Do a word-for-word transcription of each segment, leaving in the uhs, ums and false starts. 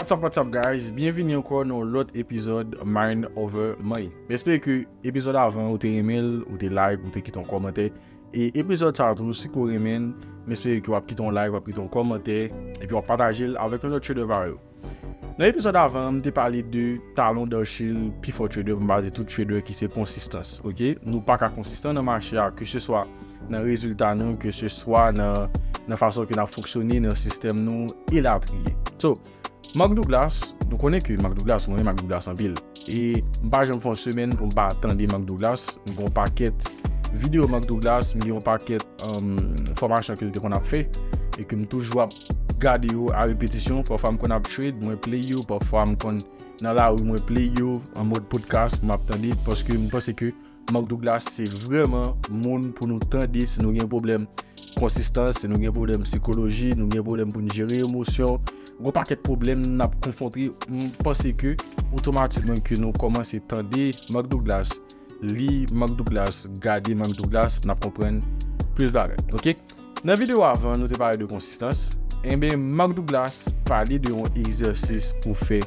What's up, what's up, guys? Byenvini ankò nan yon lòt epizòd Mind Over Money. M espere ke epizòd avan ou te renmen l, ou te like, ou te kite yon kòmantè. E epizòd sa a tou, si ke w renmen l, m espere ke w ap kite yon like, w ap kite yon kòmantè, epi w ap pataje l avèk yon lòt trader parèy ou. Nan epizòd avan, m te pale de talon d'Achille pifò trader, m pa di tout trader, ki se konsistans, oke? Nou pa ka konsistan nan mache a, ke se swa nan rezilta nou, ke se swa nan, nan fason ke n ap fonksyone, nan sistèm nou, elatriye. So, Mark Douglas, nou konnen ke Mark Douglas, mwen renmen Mark Douglas anpil. E m pa janm fè yon semèn pou m pa tande Mark Douglas. M gen yon pakèt videyo Mark Douglas, m gen yon pakèt, um, fòmasyon ke l te konn ap fè, e ke m toujou ap gade yo a repetisyon. Pafwa m konn ap trade, mwen play yo, pafwa m konn nan lari, mwen play yo an mòd podcast, m ap tande, paske m panse ke Mark Douglas se vrèman moun pou nou tande si nou gen pwoblèm konsistans, si nou gen pwoblèm sikoloji, nou gen pwoblèm pou n jere emosyon, yon pakèt pwoblèm n ap konfwonte. M panse ke otomatikman ke nou kòmanse tande Mark Douglas, li Mark Douglas, gade Mark Douglas, n ap konprann plis bagay. Oke? Nan videyo avan, nou te pale de konsistans. Enben, Mark Douglas pale de yon egzèsis pou fè,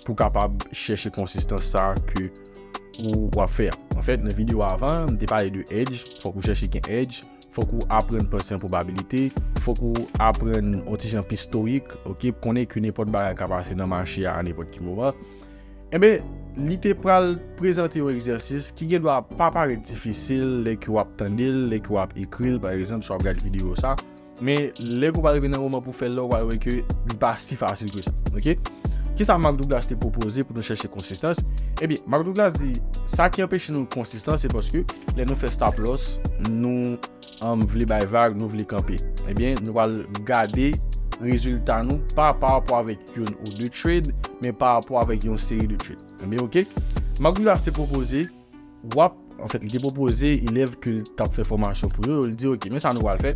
pou kapab chèche konsistans sa ke ou w ap fè a. Anfèt, nan videyo avan, m te pale de edge, fòk ou chèche gen edge, fòk ou aprann panse an pwobabilite, fòk ou aprann yon ti jan pi stoik, oke, pou konnen ke nenpòt bagay ka pase nan mache a, a nenpòt ki moman. Enben, li te pral prezante yon egzèsis ki gen dwa pa parèt difisil lè ke w ap tande l, lè ke w ap ekri l, pa egzanp, si w ap gade videyo sa. Men, lè ke w pral rive nan moman pou fè l la, w pral wè ke li pa si fasil ke sa. Oke? Kisa Mark Douglas te pwopoze pou nou chèche konsistans? Ebyen, Mark Douglas di, sa ki anpeche nou konsistan, se paske lè nou fè stop loss, nou, um, vle bay vag, nou vle kanpe. Ebyen, nou pral gade rezilta nou, pa pa rapò avèk youn ou de trade, men pa rapò avèk yon seri de trade. Ebyen, oke? Mark Douglas te pwopoze, w ap, anfèt, li te pwopoze elèv ke l t ap fè fòmasyon pou yo, li di, oke, men sa nou pral fè,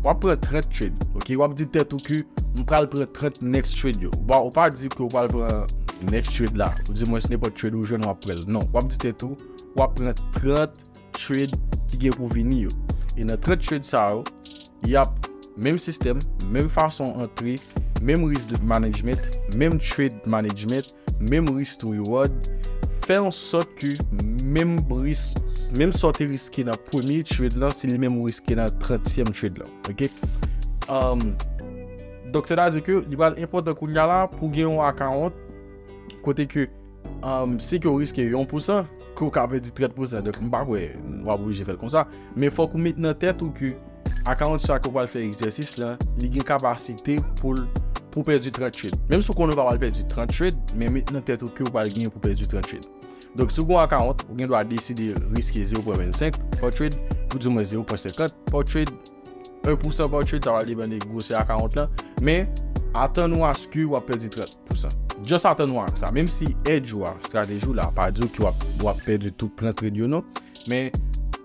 w ap pran trant trade, oke, w ap di tèt ou ke m pral pran trant next trade yo. Bon, ou pa di ke w pral pran next trade la, ou di mwen se nenpòt trade ou jwenn w ap pran l. Non, w ap di tèt ou, w ap pran trant trade ki gen pou vini yo. E nan trant trade sa yo, y ap menm sistèm, menm fason antre, menm risk de management, menm trade management, menm risk to reward, fè an sòt ke menm risk, menm sa w te riske nan premye trade lan, se li menm ou riske nan trantyèm trade lan. Oke? Um, donk, sètadi ke li pral enpòtan kounye a la pou gen yon account kote ke, um, si ke w riske yon pousan, ke w ka pèdi trant pousan. Donk, m pa kwè w ap oblije fè l konsa. Men fòk ou met nan tèt ou ke account sa ke w pral fè egzèsis lan, li gen kapasite pou l, pou w pèdi trant trade. Menm si w konnen w pa pral pèdi trant trade, men met nan tèt ou ke w pral genyen pou pèdi trant trade. Donk, si w gen yon account, ou gen dwa deside riske zewo pwen vennsenk pa trade, ou di mwen zewo pwen senkant pa trade, en pousan pa trade, sa pral depann de gwosè account lan. Men, atann ou aske w ap pèdi trant pousan. Just atann ou ak sa. Menm si edge ou a, strateji w la, pa di w ke w ap, w ap pèdi tout trant trade yo, non. Men,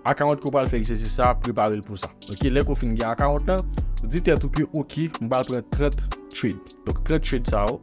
account ke w pral fè egzèsis sa, prepare l pou sa. Oke, lè ke w fin gen account lan, di tèt ou ke, oke, m pral pran trant trade. Donk, trant trade sa yo,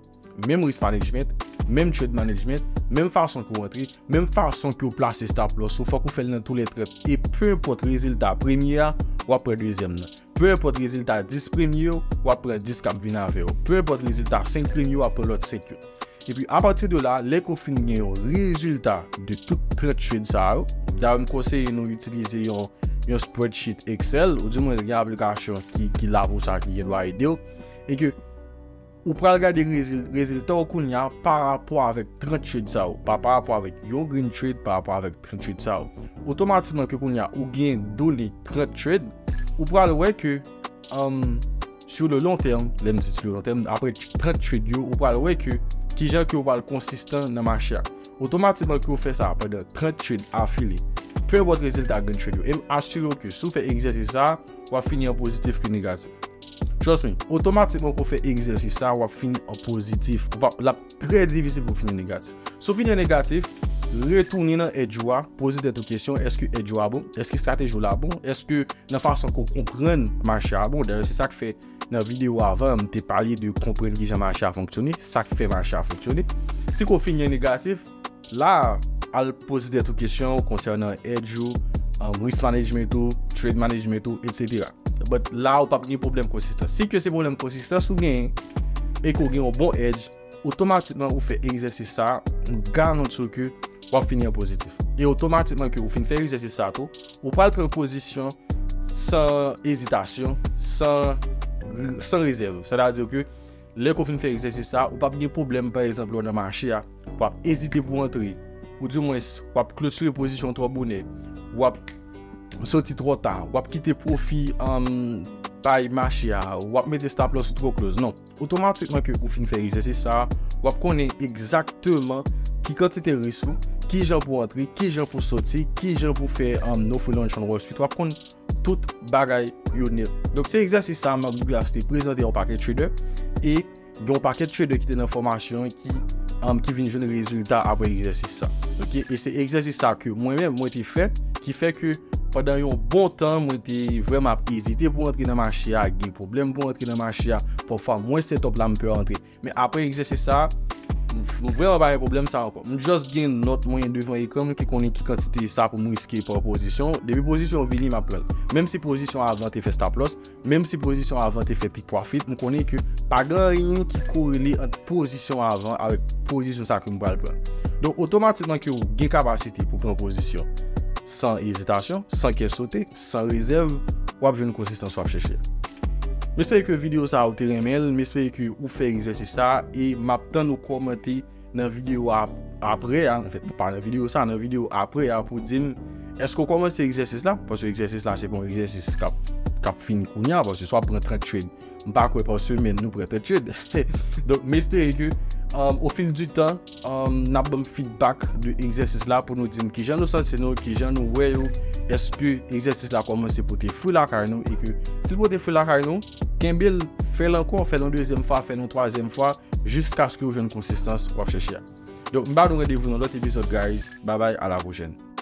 menm risk management, menm trade management, menm fason ke w antre, menm fason ke w plase stop loss ou, fòk ou fè l nan toulètrant. E pe enpòt rezilta premye a, w ap pran dezyèm nan. Pe enpòt rezilta dis premye yo, w ap pran dis k ap vin avè yo. Pe enpòt rezilta senk premye yo, w ap pran lòt senk yo. Epi, apati de la, lè ke w fin gen yon rezilta de tout trant trade sa yo, dayè, m konseye nou itilize yon, yon spreadsheet Excel, ou di mwen gen aplikasyon ki, ki la pou sa, ki gen dwa ede w, e ke ou pral gade rezil-, rezilta w kounye a pa rapò avèk trant trade sa yo, pa pa rapò avèk yon green trade, pa rapò avèk trant trade sa yo. Otomatikman ke kounye a ou gen done trant trade, ou pral wè ke, um, sur le long terme, lè m di sur le long terme, apre trant trade yo, ou pral wè ke kijan ke ou pral konsistan nan mache a. Otomatikman ke ou fè sa pandan trant trade afile, pe enpòt rezilta green trade yo, e m asire w ke si w fè egzèsis sa, w ap fini an pozitif ke negatif. Trust me, otomatikman ke w fè egzèsis sa, w ap fini an pozitif. Ou p ap, l ap trè difisil pou w fini negatif. Si w fini an negatif, retounen nan edge ou a, poze tèt ou kesyon, èske edge ou a bon? Èske estrateji w la bon? Èske nan fason ke w konprann mache a bon? Dayè, se sa k fè nan videyo avan, m te pale de konprann kijan mache a fonksyone, sa k fè mache a fonksyone. Si ke w fini an negatif, la, al poze tèt ou kesyon konsènan edge ou, um, risk management ou, trade management ou, et cetera. But la, ou p ap gen pwoblèm konsistans. Si ke se pwoblèm konsistans ou genyen, e ke w gen yon bon edge, otomatikman ou fè egzèsis sa, m garanti w ke w ap fini an pozitif. E otomatikman ke ou fin fè egzèsis sa tou, ou pral pran pozisyon san ezitasyon, san, san rezèv. Sètadi ke lè ke w fin fè egzèsis sa, ou p ap gen pwoblèm, pa egzanp, lè w nan mache a, w ap ezite pou antre, oudimwens w ap klotire pozisyon w twò bonè, w ap soti twò ta, w ap kite pwofi, um, bay mache a, w ap mete stop loss ou twò close. Non. Otomatikman ke ou fin fè egzèsis sa, w ap konnen egzakteman ki kantite risk ou, ki jan pou antre, ki jan pou soti, ki jan pou fè, um, no free lunch on Wall Street. W ap konn tout bagay yo nèt. Donk, se egzèsis sa Mark Douglas te prezante yon pakèt trader e gen yon pakèt trader ki te nan fòmasyon ki, um, ki vin jwenn rezilta apre egzèsis sa. Oke? E se egzèsis sa ke mwen menm, mwen te fè, ki fè ke pandan yon bon tan, mwen te vrèman ap ezite pou antre nan mache a, gen pwoblèm pou antre nan mache a. Pafwa, mwen setup la, m pè antre. Men apre egzèsis sa, m, m vrèman pa gen pwoblèm sa ankò. M just gen nòt mwen devan ekran m ki konnen ki kantite sa pou m riske pa pozisyon. Depi pozisyon vini, m ap pran l. Menm si pozisyon avan te fè stop loss, menm si pozisyon avan te fè take profit, m konnen ke pa gen anyen ki korele ant pozisyon avan avèk pozisyon sa ke m pral pran. Donk, otomatikman ke w gen kapasite pou pran pozisyon san ezitasyon, san kè sote, san rezèv, w ap jwenn konsistans w ap chèche. M espere ke videyo sa a ou te renmen l, m espere ke ou fè egzèsis sa a, e m ap tann ou kòmante nan videyo a, apre a, anfèt, pa nan videyo sa, nan videyo apre a pou di m, èske w kòmanse egzèsis la? Paske egzèsis la, se pa yon egzèsis k ap, k ap fini kounye a, paske si w ap pran trant trade, m pa kwè pa semèn nou pran trant trade. Donk, m espere ke, um, au fil du temps, um, n ap ban m feedback de egzèsis la pou nou di m kijan nou santi nou, kijan nou wè yo, èske egzèsis la kòmanse pote fwi lakay nou, e ke si l pote fwi lakay nou, kenbe l, fè l ankò, fè l yon dezyèm fwa, fè l yon twazyèm fwa, jiskaske w jwenn konsistans w ap chèche a. Donk, m ba nou randevou nan lòt epizòd, guys. Bye bye, à la prochaine.